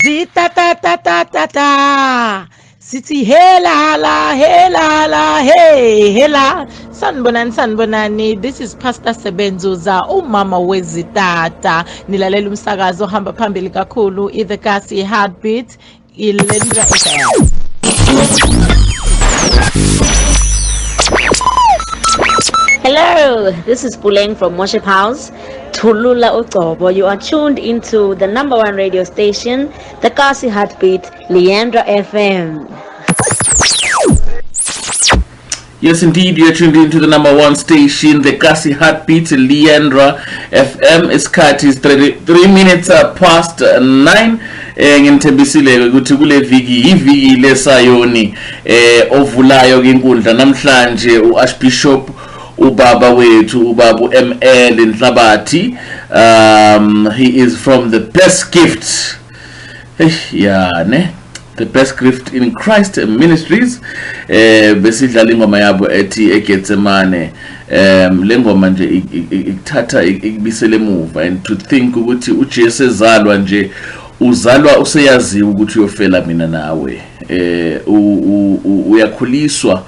Zita ta ta ta ta ta. Sithi hela la hela la hey hela. Sanibonani sanibonani. This is Pastor Sebenzuza, umama wezitata. Nilalela umsakazo ohamba phambili kakhulu i-The Kasi Heartbeat, iLendra FM. Hello, this is Puleng from Worship House, Tulula Utobo. You are tuned into the number one radio station, the Kasi Heartbeat, Leandra FM. Yes, indeed, you're tuned into the number one station, the Kasi Heartbeat, Leandra FM. Isikhathi is 33 minutes past 9. Nginithembisile ukuthi kule viki iviki lesayoni ovulayo inkundla namhlanje uArchbishop ubaba wethu ubaba uML Nhlabathi. He is from the Best Gift. Hey, yeah, ne? The Best Gift in Christ Ministries. Besidlala ingoma yabo ethi eGetsemane. Le ngoma nje ikuthatha ikubisele emuva, and to think ukuthi uJesu ezalwa nje, uzalwa useyaziwa ukuthi uyofela mina nawe. Uyakhuliswa,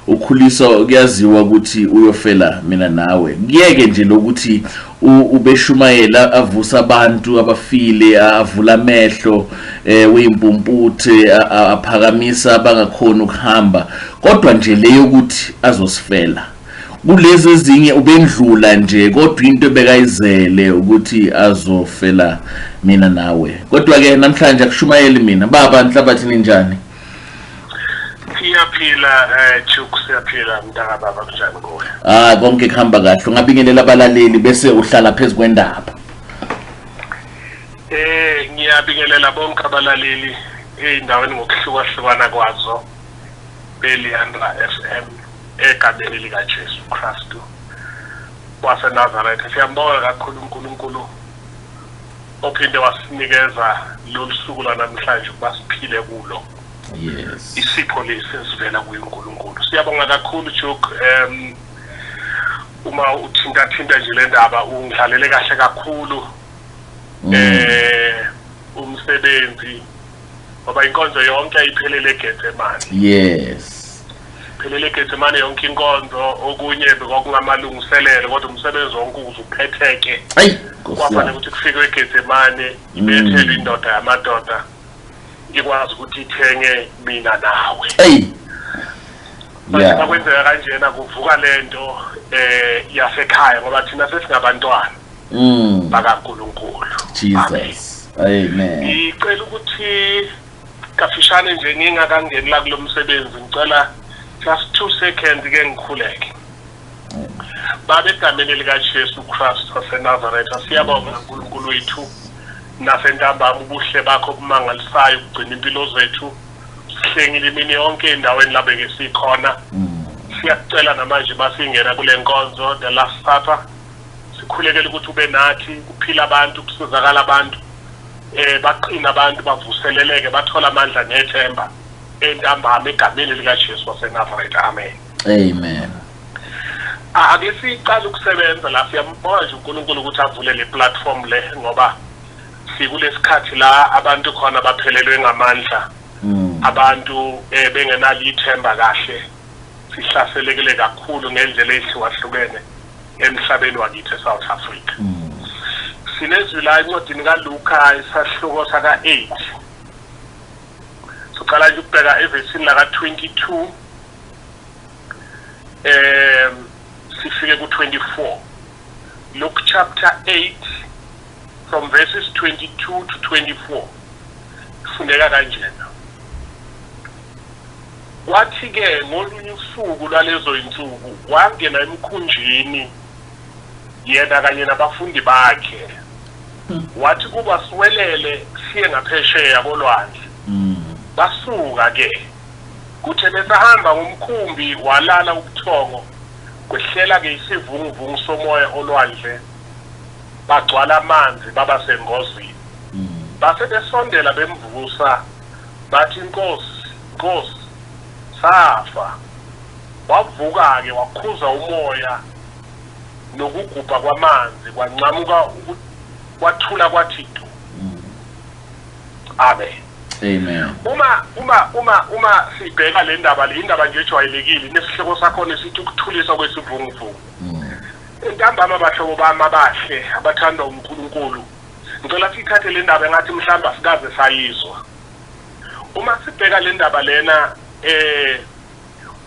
ukhuliswa kuyaziwa ukuthi uyofela mina nawe. Kuyeke nje lokuthi ubeshumayela, avusa abantu abafile, avula amehlo uyimpumputhe, aphakamisa abangakhona ukuhamba, kodwa nje leyo ukuthi azosifela. Kulezi ezinye ubendlula nje, kodwa into ebekayizele ukuthi azofela mina nawe. Kodwa ke namhlanje akushumayeli mina. Baba Nhlabathi, ninjani? Siyaphila, Chuk, siyaphila mntaka baba, kunjani kuwe? Ah, konke kuhamba kahle. Ungabingelela abalaleli bese uhlala phezu kwendaba. Ngiyabingelela bonke abalaleli ey'ndaweni ngokuhlukahlukana kwazo beLeandra FM egameni likaJesu Kristu waseNazaretha. Siyambonga kakhulu uNkulunkulu ophinde wasinikeza lolu suku lwanamhlanje ukuba siphile kulo. Yes. Isipho lesi esivela kuye uNkulunkulu. Siyabonga kakhulu Juk, uma uthinta thinta nje le ndaba ungidlalele kahle kakhulu. Umsebenzi ngoba inkonzo yonke ayiphelele eGetsemane. Yes. Phelele eGetsemane yonke inkonzo, okunye bekwakungamalungiselelo, kodwa umsebenzi wonke ukuze uphetheke. Ayi, kwafanele ukuthi kufike eGetsemane ibethelwe indoda yamadoda ikwazi ukuthi ithenge mina nawe. Hey. Yeah. Makwenzeka kanjena kuvuka lento yasekhaya ngoba thina sesingabantwana bakaNkulunkulu. Jesus. Amen. Ngicela ukuthi kafishane nje ngingakangeni la kulomsebenzi, ngicela just 2 seconds ke ngikhuleke. Baba, egameni lika Jesu Christ waseNazaretha, siyabonga uNkulunkulu wethu nasentambama ubuhle bakho obumangalisayo ukugcina impilo zethu, sihlengile imini yonke endaweni la beke sikhona. Siyakucela namanje masingena kule nkonzo the last supper, sikhulekele ukuthi ube nathi, kuphila abantu, kusizakala abantu, baqina abantu, bavuseleleke, bathola amandla nethemba entambama egameni lika Jesu waseNazaretha. Amen. Amen. Ake siqale ukusebenza la. Siyambonga nje uNkulunkulu ukuthi avule le platform le, ngoba sikulesikhathi la abantu khona baphelelwe ngamandla, abantu bengenalo ithemba kahle, sihlaselekile kakhulu ngendlela ehlukahlukene emhlabeni wakithi eSouth Africa. Sinezwi la encwadini kaLuka isahluko saka 8. Siqala nje ukubheka evesini la ka 22 sifike ku 24. Luke chapter 8 from verses 22 to 24. Fundeka kanjena. Kwathi ke ngolunye usuku lwalezo insuku wangena emkhunjini yena kanye nabafundi bakhe. Wathi kuba siwelele siye ngaphesheya kolwandle. Basuka ke. Kuthe besahamba ngomkhumbi walala ubuthongo, kwehlela ke isivunguvungu somoya olwandle, bagcwala amanzi baba sengozini. Base besondela bemvusa bathi, Nkosi, Nkosi, safa. Wavuka ke wakhuza umoya nokugubha kwamanzi, kwancamuka kwathula kwathi du. Amen. Amen. Uma sibheka le ndaba, le indaba nje ejwayelekile, nesihloko sakhona sithi ukuthuliswa kwesivunguvungu. Entambama, bahlobo bami abahle abathandwa uNkulunkulu, ngicela sithathe le ndaba engathi mhlawumbe asikaze sayizwa. Uma sibheka le ndaba lena,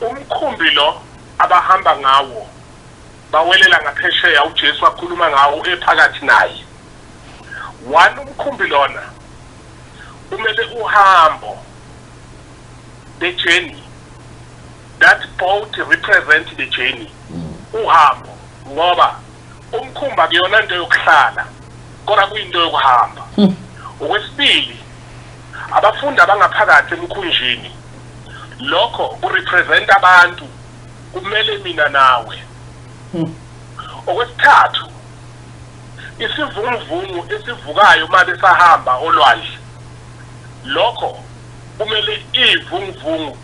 umkhumbi lo abahamba ngawo bawelela ngaphesheya, uJesu wakhuluma ngawo ephakathi naye. One, umkhumbi lona umele uhambo, the journey. That boat represent the journey, uhambo, ngoba umkhumba kuyona into yokuhlala, kodwa kuyinto yokuhamba. Okwesibili, abafundi abangaphakathi emkhunjini, lokho kurepresent abantu, kumele mina nawe. Okwesithathu, isivunguvungu esivukayo uma besahamba olwandle, lokho kumele ivunguvungu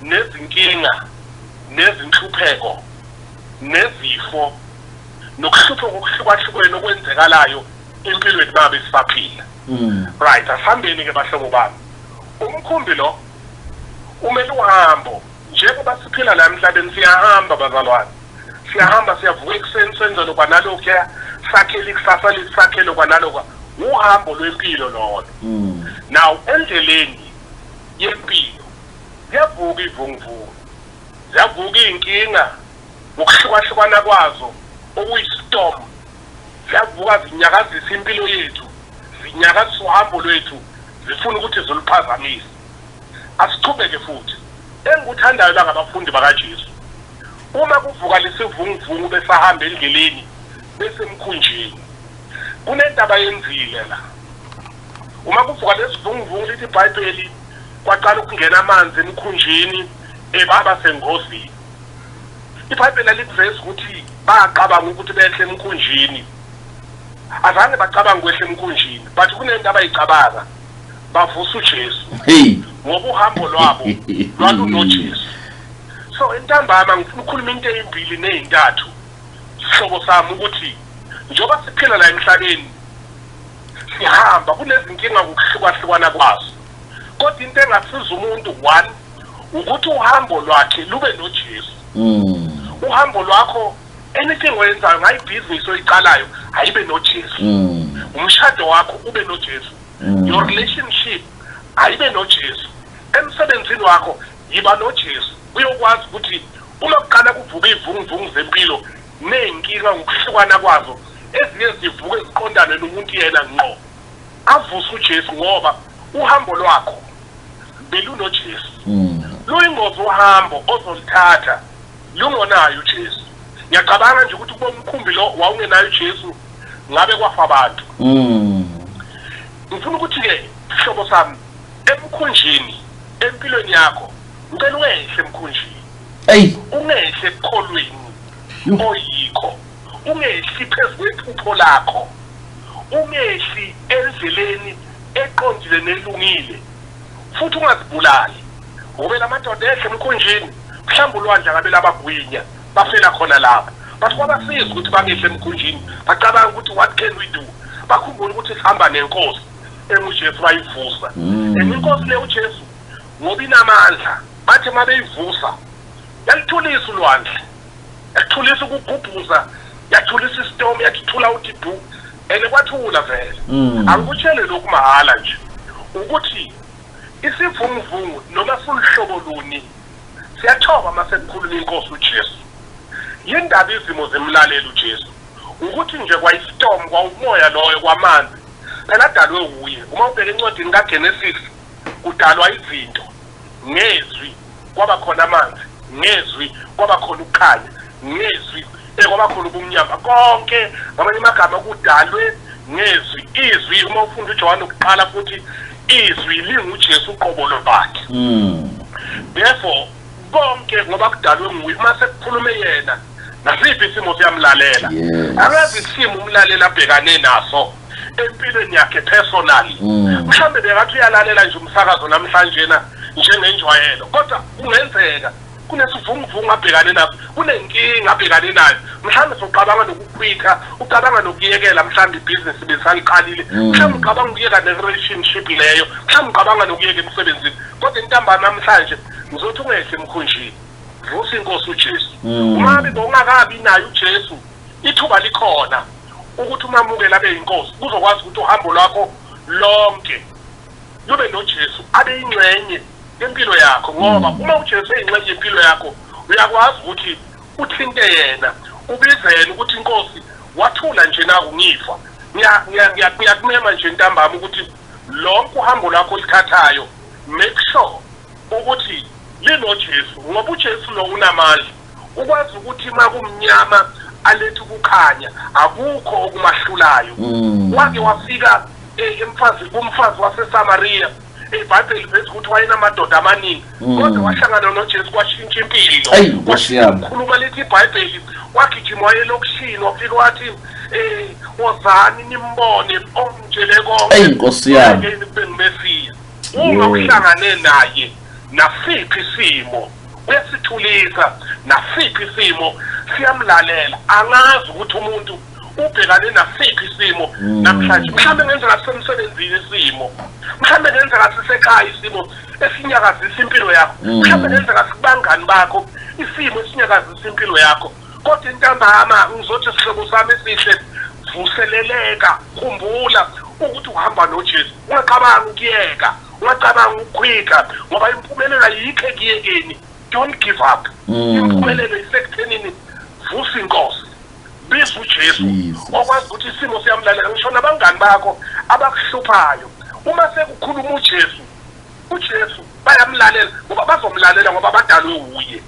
nezinkinga nezinhlupheko nezifo nokuhlupha ngokuhlukahlukene okwenzekalayo empilweni babe sisaphila. Right, asihambeni ke bahlobo bami. Umkhumbi lo umele uhambo. Njengoba siphila la emhlabeni, siyahamba bazalwane, siyahamba, siyavuka ekuseni, senze lokwa nalokhuya, sakhele ikusasa lethu, sakhele kwanalokwa. Uhambo lwempilo lolo. Now, endleleni yempilo ziyavuka ivunguvungu, ziyavuka iy'nkinga ngokuhlukahlukana kwazo, okuyistorm. Ziyavuka zinyakazisa impilo yethu, zinyakazisa uhambo lwethu, zifuna ukuthi ziluphazamise. Asichubeke futhi. Engikuthandayo la ngabafundi bakaJesu, uma kuvuka lesivunguvungu besahamba endleleni besemkhunjini, kunento abayenzile la. Uma kuvuka lesivunguvungu, lithi iBhayibheli kwaqala ukungena amanzi emkhunjini, ebaba sengozini. IBhayibheli alikuvezi ukuthi bacabanga ukuthi behle emkhunjini. Azange bacabanga ukwehla emkhunjini, but kunento abayicabanga, bavusa uJesu. Hey. Ngoba uhambo lwabo lwalunoJesu. So entambama ngifuna ukukhuluma into eyimbili neyintathu, sihlobo sami, ukuthi njengoba siphila la emhlabeni sihamba, kunezinkinga ngokuhlukahlukana kwazo, kodwa into engasiza umuntu, one, ukuthi uhambo lwakhe lube noJesu. Uhambo lwakho, anything oyenzayo, ngayibhizinisi oyiqalayo, ayibe noJesu. Umshado wakho ube noJesu. Your relationship ayibe noJesu. Emsebenzini wakho yiba noJesu. Uyokwazi ukuthi uma kuqala kuvuka iy'vunguvungu zempilo ney'nkinga ngokuhlukana kwazo, ezinye zivuke ziqondane nomuntu yena ngqo, avuse uJesu, ngoba uhambo lwakho belunoJesu. Luyingozi uhambo ozolithatha lungonayo uJesu. Ngiyacabanga nje ukuthi kuba umkhumbi lo wawungenayo uJesu, ngabe kwafa abantu. Ngifuna ukuthi-ke, sihlobo sami, emkhunjini empilweni yakho, ngicela ungehle emkhunjini. Hey. Ungehle ekukholweni oyikho, ungehli phezu kwephupho lakho, ungehli endleleni eqondile nelungile, futhi ungazibulali, ngoba la madoda ehle emkhunjini, mhlawumbe ulwandle ngabe labagwinya, bafela khona lapho. But kwabasiza ukuthi bangehle emkhunjini, bacabanga ukuthi what can we do, bakhumbule ukuthi sihamba nenkosi enguJesu, bayivusa. And inkosi le uJesu, ngoba inamandla, bathi uma beyivusa yalithulisa ulwandle, yathulisa ukugubhuza, yathulisa istorm, yathi thula uthi du, and kwathula vele. Angikutshele lokhu mahhala nje, ukuthi isivunguvungu noma suluhlobo luni siyathoba uma sekukhuluma inkosi uJesu. Yindaba izimo zimlalela uJesu? Ukuthi nje kwayistorm, kwawumoya loyo, kwamanzi phela adalwe uye. Uma ubheka encwadini kaGenesis, kudalwa izinto ngezwi, kwaba khona amanzi ngezwi, kwaba khona ukukhanya ngezwi, kwaba khona ubumnyama. Konke, ngamanye amagama, kudalwe ngezwi. Izwi, uma ufunda uJohane ukuqala futhi, izwi linguJesu uqobo lwakhe. Therefore konke ngoba kudalwe nguye, uma sekukhulume yena, nasiphi isimo siyamlalela. Akazi isimo umlalela abhekane naso empilweni yakhe personally. Mhlawumbe bekathi uyalalela nje umsakazo namhlanje na njengenjwayelo, kodwa kungenzeka Kunesivunguvungu abhekane naso, kunenkinga abhekane nayo. Mhlawumbe sowucabanga nokukhwitha, ucabanga nokuyekela mhlawumbe ibhizinisi besaliqalile, mhlawumbe ucabanga ukuyeka ne-relationship leyo, mhlawumbe ucabanga nokuyeka emsebenzini. Kodwa intambama namhlanje ngizothi ungehli emkhunjini, vusa inkosi uJesu. Uma bongakabi nayo uJesu, ithuba likhona ukuthi umamukele abe yinkosi, kuzokwazi ukuthi uhambo lwakho lonke lube noJesu, abe yingxenye yempilo yakho. Ngoba uma uJesu eyingxenye yempilo yakho, uyakwazi ukuthi uthinte yena, ubize yena ukuthi inkosi wathula nje naku ngifa. Ngiyakumema nje ntambama ukuthi lonke uhambo lwakho oluthathayo, make sure ukuthi linoJesu, ngoba uJesu lo unamandla, ukwazi ukuthi uma kumnyama alethe ukukhanya, akukho okumahlulayo. Wake wafika emfazi kumfazi waseSamaria, iBhayibheli liveza ukuthi wayenamadoda amaningi, kodwa wahlangana noJesu kwashintsha impilo. Ayi, Nkosi yami. Khuluma lithi iBhayibheli, wagijima wayelokishini, wafika wathi wozani nimbone ongitshele konke. Ayi, Nkosi yami. Ngeke kube nguMesiya. Uma uhlangane naye nasiphi isimo uyasithulisa, nasiphi isimo siyamlalela. Angazi ukuthi umuntu ubhekane nasiphi isimo namhlanje. Mhlawumbe ngenzeka sisemsebenzini isimo, mhlawumbe ngenzeka sisekhaya isimo esinyakazisa impilo yakho, mhlawumbe ngenzeka sikubangani bakho isimo esinyakazisa impilo yakho. Kodwa intambama ngizothi sihlobo sami esihle, vuseleleka, khumbula ukuthi uhamba noJesu. Ungacabangi ukuyeka, ungacabanga ukukhwitha, ngoba impumelelo ayikho ekuyekeni. Don't give up. Impumelelo isekuthenini vusa inkosi, biza uJesu, okwazi ukuthi isimo siyamlalela. Ngisho nabangani bakho abakuhluphayo, uma sekukhuluma uJesu, uJesu bayamlalela, ngoba bazomlalela ngoba badalwe uye.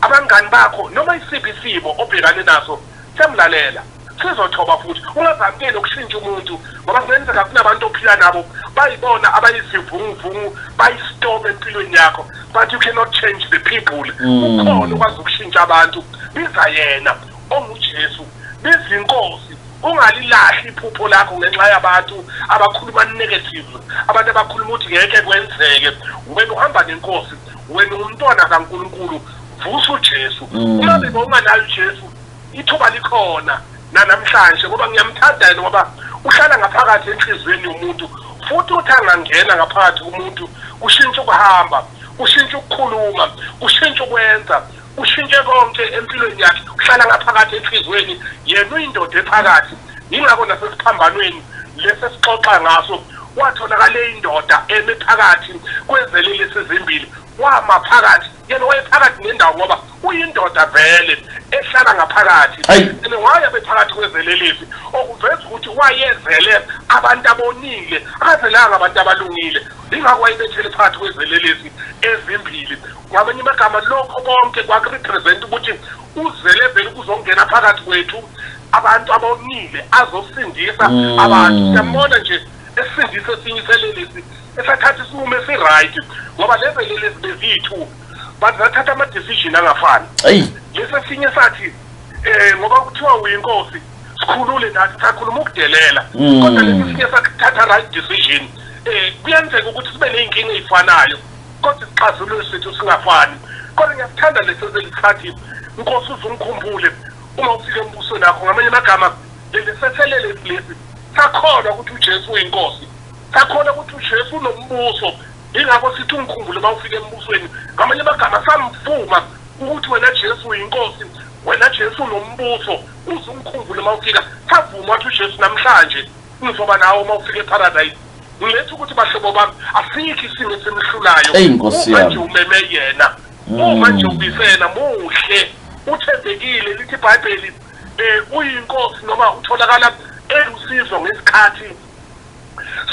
Abangani bakho noma isiphi isimo obhekane naso siyamlalela, sizothoba futhi. Ungazamkeli ukushintsha umuntu, ngoba kungenzeka kunabantu ophila nabo bayibona abayisivunguvungu, bayistop empilweni yakho, but you cannot change the people. Ukhona ukwazi ukushintsha abantu, biza yena onguJesu, biza inkosi. Ungalilahli iphupho lakho ngenxa yabantu abakhuluma negative, abantu abakhuluma ukuthi ngeke kwenzeke. Wena uhamba nenkosi, wena ungumntwana kaNkulunkulu, vusa uJesu. Uma bengonganayo uJesu, ithuba likhona namhlanje, ngoba ngiyamthanda yena, ngoba uhlala ngaphakathi enhliziyweni yomuntu, futhi uthi angangena ngaphakathi kumuntu kushintsha ukuhamba, kushintsha ukukhuluma, kushintsha ukwenza, kushintshe konke empilweni yakhe. Uhlala ngaphakathi enhliziyweni, yena uyindoda ephakathi. Yingakho nasesiphambanweni lesesixoxa ngaso watholakala indoda eme phakathi kwezelelesi ezimbili, wama phakathi. Yena wayephakathi nendawo ngoba uyindoda vele ehlala ngaphakathi, and wayabe phakathi kwezelelesi, okuveza ukuthi wayezele abantu abonile, akazelanga abantu abalungile. Ingakho wayebethele phakathi kwezelelesi ezimbili. Ngamanye amagama, lokho konke kwakurepresent ukuthi uzele vele ukuzongena phakathi kwethu abantu abonile, azosindisa abantu. Siyambona nje esindisa esinye iselelesi esathatha isinqumo esi-right, ngoba lezi lelesi beziyi-two, but zathatha ama-decision angafani. Lesi esinye sathi ngoba kuthiwa uyinkosi sikhulule nathi, sakhuluma ukudelela. Kodwa lesi esinye sathatha right decision. Kuyenzeka ukuthi sibe ney'nkinga ey'fanayo, kodwa isixazululo sethu singafani. Kodwa ngiyasithanda lesi eselithathi, Nkosi uzungikhumbule uma ufika embusweni wakho. Ngamanye amagama, leli sethelele lesi sakholwa ukuthi uJesu uyinkosi, sakholwa ukuthi uJesu unombuso, ingakho sithi ungikhumbule uma ufika embusweni. Ngamanye amagama, samvuma ukuthi wena Jesu uyinkosi, wena Jesu unombuso, uze ungikhumbule uma ufika. Savuma wathi uJesu namhlanje ngizoba nawe uma ufika eparadise. Ngiletha ukuthi bahlobo bami, asikho isimo esimhlulayo. Uma nje umeme yena, uma nje ubisena, muhle, uthembekile. Lithi iBhayibheli uyinkosi, noma utholakala elusizo ngesikhathi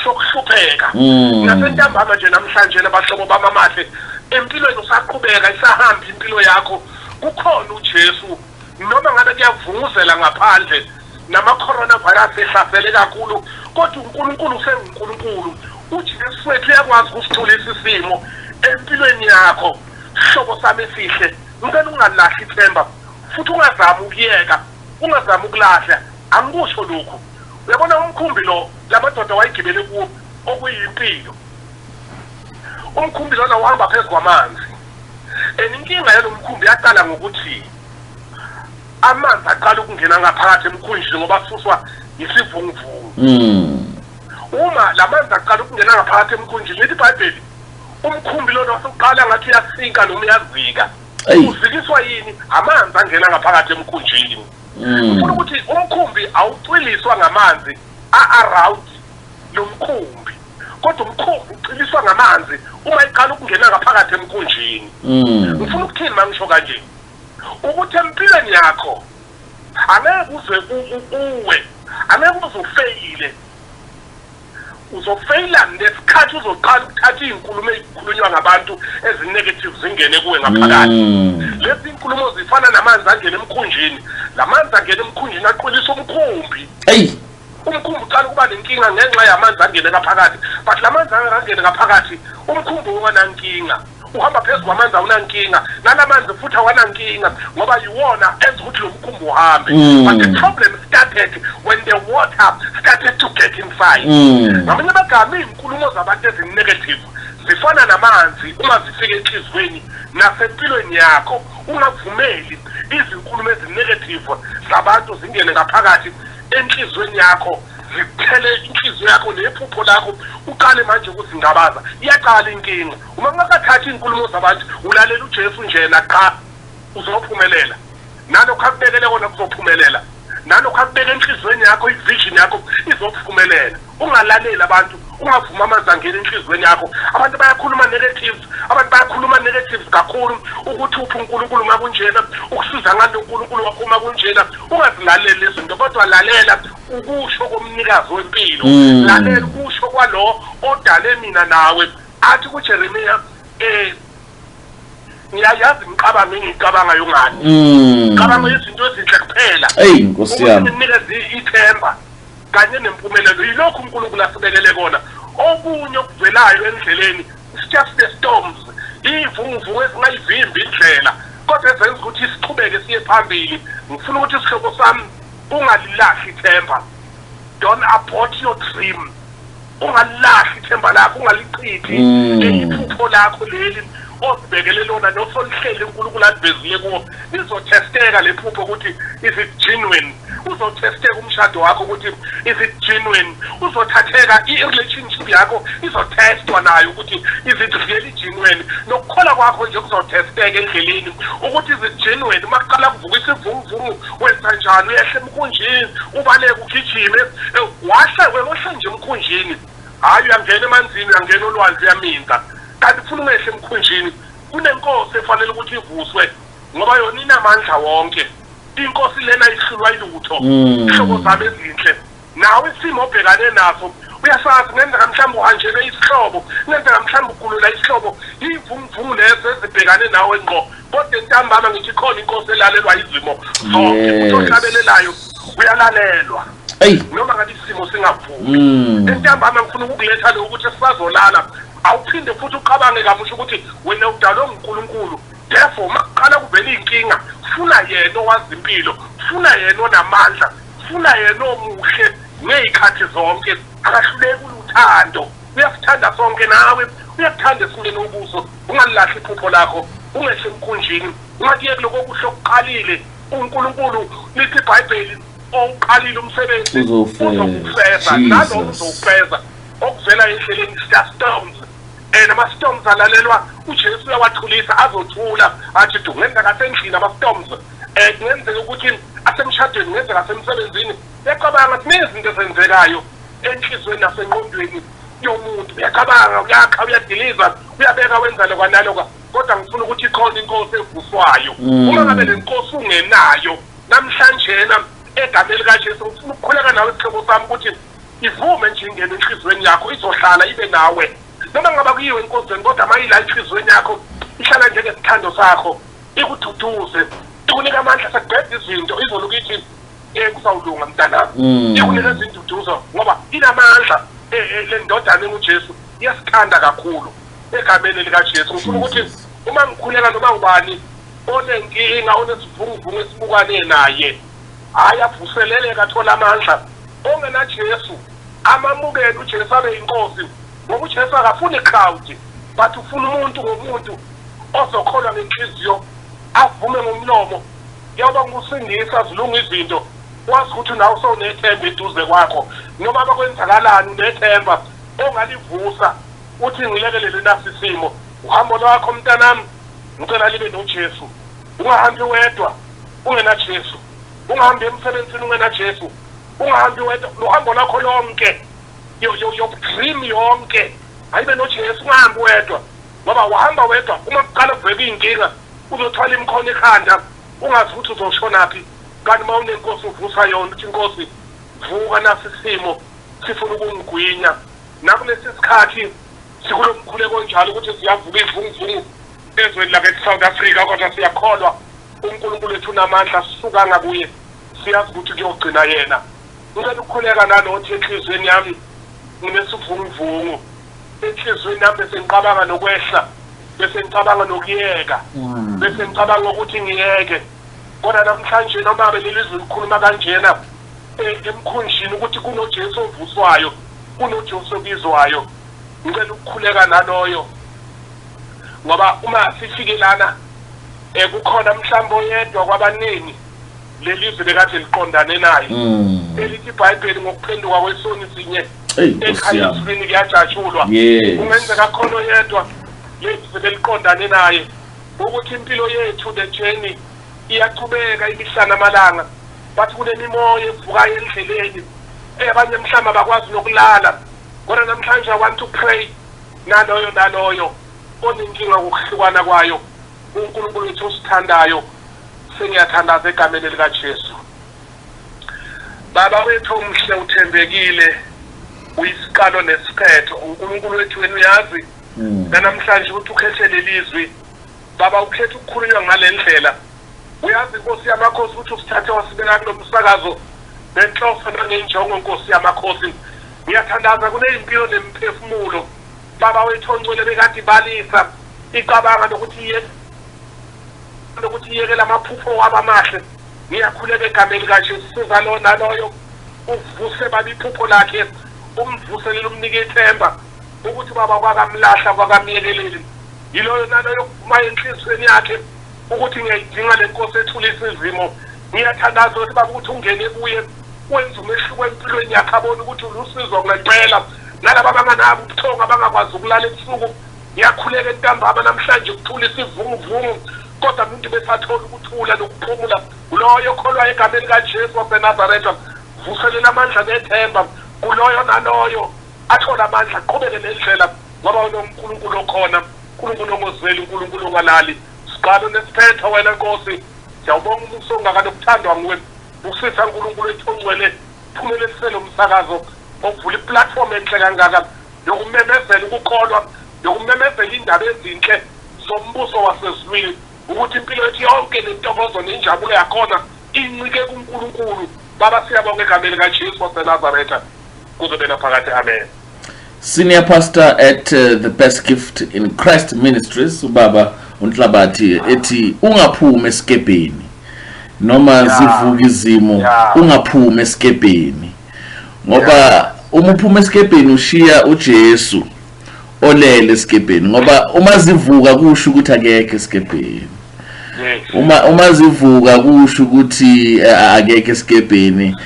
sokuhlupheka. Nasentambama nje namhlanje nabahlobo bami amahle, empilweni usaqhubeka, isahamba impilo yakho, kukhona uJesu. Noma ngabe kuyavunguzela ngaphandle nama-coronavirus ehlasele kakhulu, kodwa uNkulunkulu usenguNkulunkulu. uJesu wethu uyakwazi ukusithulisa isimo empilweni yakho. Sihlobo sami esihle, ngicela ungalahli ithemba, futhi ungazami ukuyeka, ungazami ukulahla. Angikusho lokhu, uyabona umkhumbi lo lamadoda wayegibele kuwo okuyimpilo, umkhumbi lona uhamba phezu kwamanzi. And inkinga yalo mkhumbi yaqala ngokuthi amanzi aqala ukungena ngaphakathi emkhunjini ngoba asuswa isivunguvungu. Uma lamanzi aqala ukungena ngaphakathi emkhunjini, lithi iBhayibheli umkhumbi lona wasuqala ngathi uyasinka noma uyazika. Uzikiswa yini? Amanzi angena ngaphakathi emkhunjini. Ufuna ukuthi umkhumbi awucwiliswa ngamanzi a-around lo mkhumbi, kodwa umkhumbi ucwiliswa ngamanzi uma iqala ukungena ngaphakathi emkhunjini. Ngifuna ukuthini mangisho kanje? Ukuthi empilweni yakho angeke uze uwe, angeke uze ufeyile. Uzofeyila ngesikhathi uzoqala ukuthatha iy'nkulumo ey'khulunywa ngabantu ezi-negative zingene kuwe ngaphakathi. Lezi nkulumo zifana namanzi angena emkhunjini. Lamanzi angena emkhunjini aqwilisa umkhumbi. Umkhumbi uqala ukuba nenkinga ngenxa yamanzi angene ngaphakathi, but lamanzi angene ngaphakathi umkhumbi unganankinga, uhamba phezu kwamanzi awunankinga, nalamanzi futhi awanankinga ngoba yiwona enza ukuthi lo mkhumbi uhambe. But the problem started when the water started to get inside. Ngamanye amagama, iy'nkulumo zabantu ezi-negative zifana namanzi uma zifika enhliziyweni nasempilweni yakho. Ungavumeli izinkulumo ezi-negative zabantu zingene ngaphakathi enhliziyweni yakho, zithele inhliziyo yakho nephupho lakho, uqale manje ukuzingabaza. Iyaqala inkinga uma ungakathathi iy'nkulumo zabantu, ulalela uJesu njena qha, uzophumelela. Nalokhu akubekele kona kuzophumelela, nalokhu akubeke enhliziyweni yakho, i-vision yakho izophumelela. Ungalaleli abantu, ungavumi amanzi angene enhliziyweni yakho. Abantu bayakhuluma negatives, abantu bayakhuluma negatives kakhulu, ukuthi uphi uNkulunkulu uma kunjena, ukusiza ngani uNkulunkulu wakho uma kunjena. Ungazilaleli lezi zinto, kodwa lalela ukusho komnikazi wempilo. Lalela ukusho kwalo odale mina nawe. Athi kuJeremiya, ngiyayazi imicabango engiyicabangayo ngani, cabanga izinto ezinhle kuphela. Ey, Nkosi yami. Ukuthi nginikeze ithemba kanye nempumelelo. Yilokhu uNkulunkulu asibekele kona. Okunye okuvelayo endleleni, it's just the storms, iy'vunguvungu ezingayivimbi indlela, kodwa ezenza ukuthi siqhubeke siye phambili. Ngifuna ukuthi isihlobo sami ungalilahli ithemba. Don't abort your dream. Ungalilahli ithemba lakho, ungalichithi iphupho lakho leli ozibekele lona nosolihleli uNkulunkulu alivezile kuwo. Lizothesteka le phupho ukuthi is it genuine. Uzothesteka umshado wakho ukuthi is it genuine. Uzothatheka i-relationship yakho, izothestwa nayo ukuthi is it really genuine. Nokukhola kwakho nje kuzothesteka endleleni ukuthi is it genuine. Uma kuqala kuvuka isivunguvungu, wenza njani? Uyehla emkhunjini, ubaleke, ugijime, wahle wehle nje emkhunjini? Hhayi, uyangena emanzini, uyangena olwandle, uyaminza, kanti ufuna ungehla emkhunjini. Kunenkosi efanele ukuthi ivuswe ngoba yona inamandla wonke. Inkosi lena ihlulwa ilutho. Ihlobo zami ezinhle, nawe isimo obhekane naso uyasazi. Kungenzeka mhlawumbe uhanjelwe isihlobo, kungenzeka mhlawumbe ugulula isihlobo, iy'vunguvungu lezo ezibhekane nawe ngqo. Kodwa entambama ngithi khona inkosi elalelwa izimo zonke. Uthi ohlabelelayo uyalalelwa noma ngabe isimo singavumi. Entambama ngifuna ukukuletha lokhu ukuthi sisazolala awuphinde futhi uqabange kamusha ukuthi wena udalwe nguNkulunkulu. Therefore makuqala kuvela iy'nkinga, funa yena owazi impilo, funa yena onamandla, funa yena omuhle ngey'khathi zonke. Akahluleki uluthando, uyasithanda sonke, nawe uyakuthanda esimeni okuso. Ungalilahli iphupho lakho, ungehli emkhunjini, ungakuyeki lokho okuhle okuqalile uNkulunkulu. Lithi iBhayibheli owuqalile umsebenzi uzokufeza, nalowo uzowufeza. Okuvela endleleni storms, and ama-storms alalelwa uJesu, uyawathulisa, azothula athi du. Kungenzeka asendlini ama-storms, kungenzeka ukuthi asemshadweni, kungenzeka asemsebenzini. Uyacabanga, ziningi izinto ezenzekayo enhliziyweni nasengqondweni yomuntu. Uyacabanga, uyakha, uyadiliza, uyabeka, wenza lokwa nalokwa, kodwa ngifuna ukuthi ikhona inkosi evuswayo. Uma ngabe le nkosi ungenayo namhlanjena, egameni likaJesu ngifuna ukukhuleka nawe isihlobo sami ukuthi ivume nje ingene enhliziyweni yakho, izohlala ibe nawe noma ngaba kuyiwe enkonzweni, kodwa uma ila enhliziyweni yakho ihlala njengesithando sakho, ikududuze, ikunika amandla. Sekugqeda izinto izoloku ithi kuzawulunga mntanami, ikunikeza induduzo ngoba inamandla. Le ndodana enguJesu iyasithanda kakhulu. Egameni likaJesu ngifuna ukuthi uma ngikhuleka, noma ngubani onenkinga, onesivunguvungu esibukane naye, hhayi, avuseleleke, athole amandla. OngenaJesu amamukele uJesu abe yinkosi, ngoba uJesu akafuni crowd, but ufuna umuntu ngomuntu. Ozokholwa ngenhliziyo avume ngomlomo yaba ngusindisa zilunga izinto, wazi ukuthi nawe sewunethemba eduze kwakho, noma bakwenzakalani unethemba ongalivusa uthi ngilekelele nasi isimo. Uhambo lwakho mntanami ngicela libe noJesu, ungahambi wedwa ungenaJesu, ungahambi emsebenzini ungenaJesu, ungahambi wedwa, uhambo lwakho lonke, your dream yonke ayibe noJesu, ungahambi wedwa, ngoba uhamba wedwa uma kuqala kuvela inkinga uzothwala imikhono ekhanda ungazi ukuthi uzoshonaphi. Kanti uma unenkosi uvusa yona uthi inkosi vuka nasi isimo sifuna ukungigwinya. Nakulesi sikhathi sikulo mkhuleko onjalo ukuthi siyavuka ivunguvungu ezweni lakithi South Africa, kodwa siyakholwa uNkulunkulu wethu unamandla, sisuka ngakuye siyazi ukuthi kuyogcina yena. Ngicela ukukhuleka nalothi enhliziyweni yami nginesivunguvungu enhliziyweni yami, bese ngicabanga nokwehla, bese ngicabanga nokuyeka, bese ngicabanga ukuthi ngiyeke. Kodwa namhlanje noma leli zwi likhuluma kanjena emkhunjini ukuthi kunoJesu ovuswayo, kunoJesu obizwayo, ngicela ukukhuleka naloyo, ngoba uma sifike lana kukhona mhlawumbe oyedwa kwabaningi leli zwi bekade liqondane naye, elithi iBhayibheli ngokuphenduka kwesoni sinye ekhaya ezulwini kuyajatshulwa. Kungenzeka khona oyedwa leli zwi beliqondane naye, ukuthi impilo yethu the journey iyachubeka imihla namalanga, bathi kunemimoya evukayo endleleni, abanye mhlawumbe abakwazi nokulala. Kodwa namhlanje I want to pray naloyo naloyo onenkinga ngokuhlukana kwayo. uNkulunkulu wethu osithandayo, sengiyathandaza egameni likaJesu. Baba wethu omhle, uthembekile, uyisiqalo nesiphetho. uNkulunkulu wethu, wena uyazi namhlanje ukuthi ukhethe lelizwi, Baba, ukhethe ukukhulunywa ngale ndlela. Uyazi Nkosi yamakhosi ukuthi usithathe wasibeka kulo msakazo nenhloso nangenjongo. Nkosi yamakhosi, ngiyathandaza kuneyimpilo nemphefumulo, Baba wethu ongcwele, bekade ibalisa icabanga nokuthi iyekele amaphupho wabo amahle. Ngiyakhuleka egameni likaJesu, siza lo naloyo, uvuse baba iphupho lakhe, umvuselele, umnike ithemba ukuthi baba kwakamlahla kwakamyekeleli. Yiloyo naloyo okuvuma enhliziyweni yakhe ukuthi ngiyayidinga le nkosi ethulisa izimo, ngiyathandaza ukuthi baba ukuthi ungene kuye, wenze umehluko empilweni yakhe, abone ukuthi ulusizo ngempela. Nalaba abanganabo ubuthongo, abangakwazi ukulala ebusuku, ngiyakhuleka entambama namhlanje ukuthulisa ivunguvungu, kodwa umuntu besathola ukuthula nokuphumula. Kuloyo okholwayo egameni likaJesu waseNazaretha, vuselela amandla nethemba kuloyo naloyo, athole amandla, aqhubeke nendlela, ngoba unoNkulunkulu okhona, uNkulunkulu ongozweli, uNkulunkulu ongalali, siqalo nesiphetho wena Nkosi. Siyawubonga umusa ongaka nokuthandwa nguwe. Busisa uNkulunkulu wethu ongcwele, phumelelisele umsakazo okuvula iplatform enhle kangaka yokumemezela ukukholwa, yokumemezela indaba ezinhle zombuso wasezulwini, ukuthi impilo yethu yonke nentokozo nenjabulo yakhona incike kuNkulunkulu. Baba, siyabonga egameni likaJesu waseNazaretha, kuzobe naphakade, amen. Senior pastor at the Best Gift in Christ Ministries, ubaba uNhlabathi, ethi ungaphumi esikebheni noma zivuka izimo, ungaphumi esikebheni, ngoba uma uphuma esikebheni ushiya uJesu olele esikebheni, ngoba uma zivuka kusho ukuthi akekho esikebheni. Uma zivuka kusho ukuthi akekho esikebheni.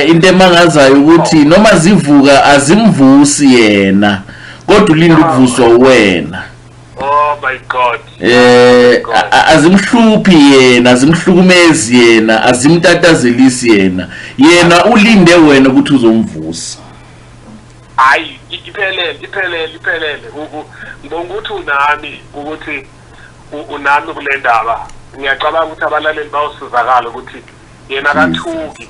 Into emangazayo ukuthi noma zivuka azimvusi yena, kodwa ulinda ukuvuswa wena. Oh my God. Azimhluphi yena, azimhlukumezi yena, azimtatazelisi yena, yena ulinde wena ukuthi uzomvusa. Hayi, iphelele, iphelele, iphelele. Ngibonga ukuthi unami, ukuthi unami kule ndaba. Ngiyacabanga ukuthi abalaleli bayosizakala ukuthi yena akathuki.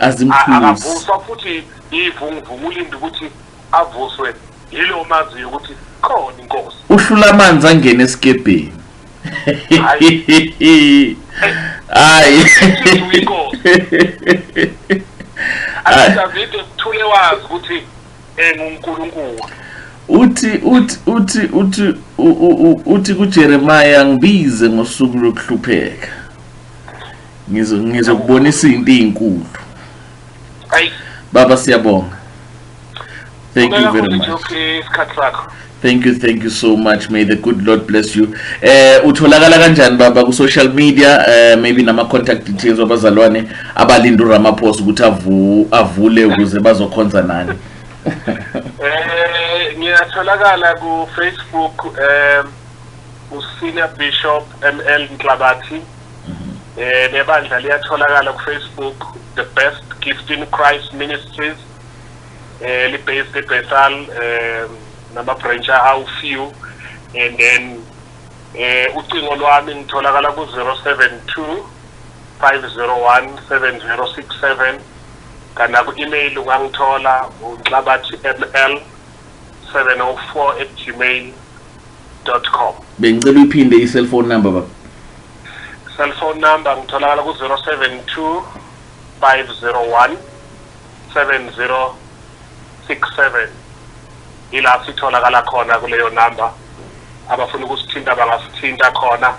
Azimthusi. Akavuswa futhi ivunguvungu, ulinde ukuthi avuswe yilo maziyo ukuthi khona inkosi. Uhlula amanzi angene esikebheni. Hayi. Inkosi Davide kuthule wazi ukuthi enguNkulunkulu. Uthi kuJeremiah, ngibize ngosuku lokuhlupheka, ngizokubonisa into ezinkulu. Ayi. Baba, siyabonga. Thank you very much. Isikhathi sakho. Thank you, thank you so much. May the good Lord bless you. Utholakala kanjani baba ku social media, maybe nama contact details wabazalwane abalinda uRamaphosa ukuthi avule ukuze bazokhonza nani? Ngiyatholakala ku Facebook, u Senior Bishop ML Nhlabathi. Nebandla liyatholakala ku Facebook, The Best Gift in Christ Ministries. Li based eBethal, nama branch awu few, and then ucingo lwami ngitholakala ku 072 501 7067, kana ku email ungangithola unhlabathi.ml704@gmail.com. Bengicela uyiphinde i-cellphone number, baba. Cell phone number ngitholakala ku 072 501 7067. Ila sitholakala khona kuleyo number. Abafuna ukusithinta bangasithinta khona,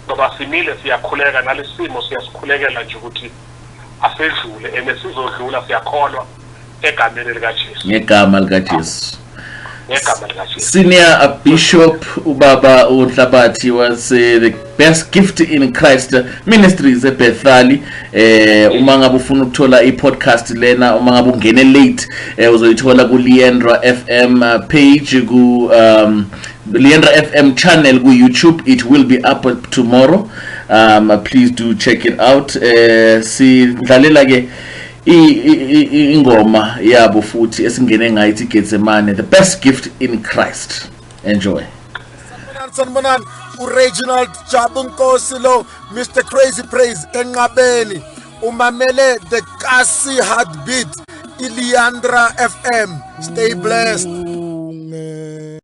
ngoba simile siyakhuleka nalesimo, siyasikhulekela nje ukuthi asedlule, ene sizodlula, siyakholwa egameni likaJesu. Ngegama likaJesu. Ngegama likaJesu. Senior Bishop ubaba uNhlabathi wase The Best Gift in Christ Ministries eBethali. Uma ngabe ufuna ukuthola i-podcast lena, uma ngabe ungene late, uzoyithola ku Leandra FM page, ku Leandra FM channel ku YouTube. It will be up tomorrow. Please do check it out. Sidlalela ke ingoma yabo futhi esingene ngayo, ithi Getsemane, The Best Gift in Christ. Enjoy. Sanibonani, uReginald Jabu Nkosi lo, Mr Crazy Praise enqabeni. Umamele the Kasi Heartbeat, iLeandra FM. Stay blessed.